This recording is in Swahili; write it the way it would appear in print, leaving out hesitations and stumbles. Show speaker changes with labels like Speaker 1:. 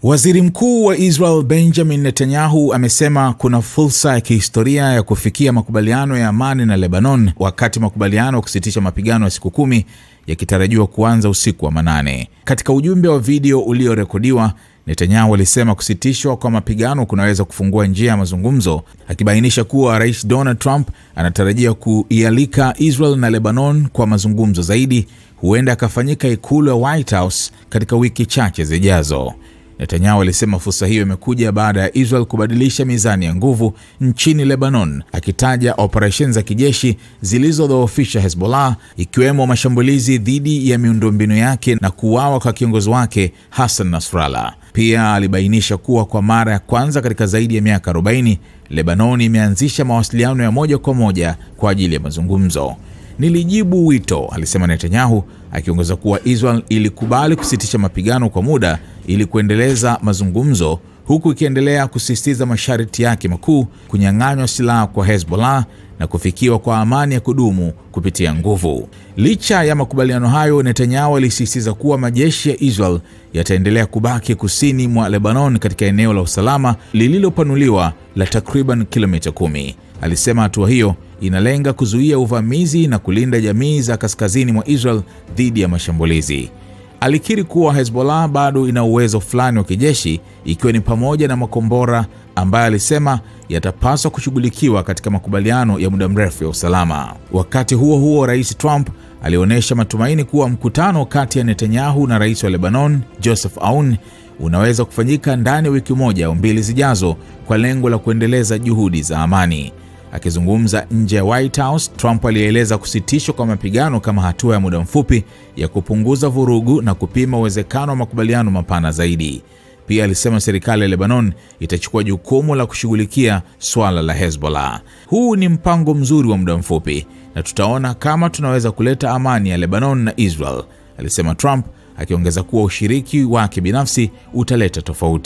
Speaker 1: Waziri Mkuu wa Israel Benjamin Netanyahu amesema kuna fursa ya kihistoria ya kufikia makubaliano ya amani na Lebanon, wakati makubaliano ya kusitisha mapigano ya siku 10 yakitarajiwa kuanza usiku wa manane. Katika ujumbe wa video uliorekodiwa, Netanyahu alisema kusitishwa kwa mapigano kunaweza kufungua njia ya mazungumzo, akibainisha kuwa Rais Donald Trump anatarajia kuialika Israel na Lebanon kwa mazungumzo zaidi, huenda akafanyika ikulu ya White House katika wiki chache zijazo. Netanyahu alisema fursa hiyo imekuja baada ya Israel kubadilisha mizani ya nguvu nchini Lebanon, akitaja operesheni za kijeshi zilizodhoofisha Hezbollah, ikiwemo mashambulizi dhidi ya miundombinu yake na kuuawa kwa kiongozi wake Hassan Nasrallah. Pia alibainisha kuwa kwa mara ya kwanza katika zaidi ya miaka 40, Lebanon imeanzisha mawasiliano ya moja kwa moja kwa ajili ya mazungumzo. "Nilijibu wito," alisema Netanyahu, akiongeza kuwa Israel ilikubali kusitisha mapigano kwa muda ili kuendeleza mazungumzo, huku ikiendelea kusisitiza masharti yake makuu: kunyang'anywa silaha kwa Hezbollah na kufikiwa kwa amani ya kudumu kupitia nguvu. Licha ya makubaliano hayo, Netanyahu alisisitiza kuwa majeshi ya Israel yataendelea kubaki kusini mwa Lebanon katika eneo la usalama lililopanuliwa la takriban kilomita 10. Alisema hatua hiyo inalenga kuzuia uvamizi na kulinda jamii za kaskazini mwa Israel dhidi ya mashambulizi. Alikiri kuwa Hezbollah bado ina uwezo fulani wa kijeshi, ikiwa ni pamoja na makombora ambayo alisema yatapaswa kushughulikiwa katika makubaliano ya muda mrefu ya usalama. Wakati huo huo, Rais Trump alionyesha matumaini kuwa mkutano kati ya Netanyahu na rais wa Lebanon Joseph Aoun unaweza kufanyika ndani ya wiki moja au mbili zijazo kwa lengo la kuendeleza juhudi za amani. Akizungumza nje ya White House, Trump alieleza kusitishwa kwa mapigano kama hatua ya muda mfupi ya kupunguza vurugu na kupima uwezekano wa makubaliano mapana zaidi. Pia alisema serikali ya Lebanon itachukua jukumu la kushughulikia swala la Hezbollah. "Huu ni mpango mzuri wa muda mfupi na tutaona kama tunaweza kuleta amani ya Lebanon na Israel," alisema Trump, akiongeza kuwa ushiriki wake binafsi utaleta tofauti.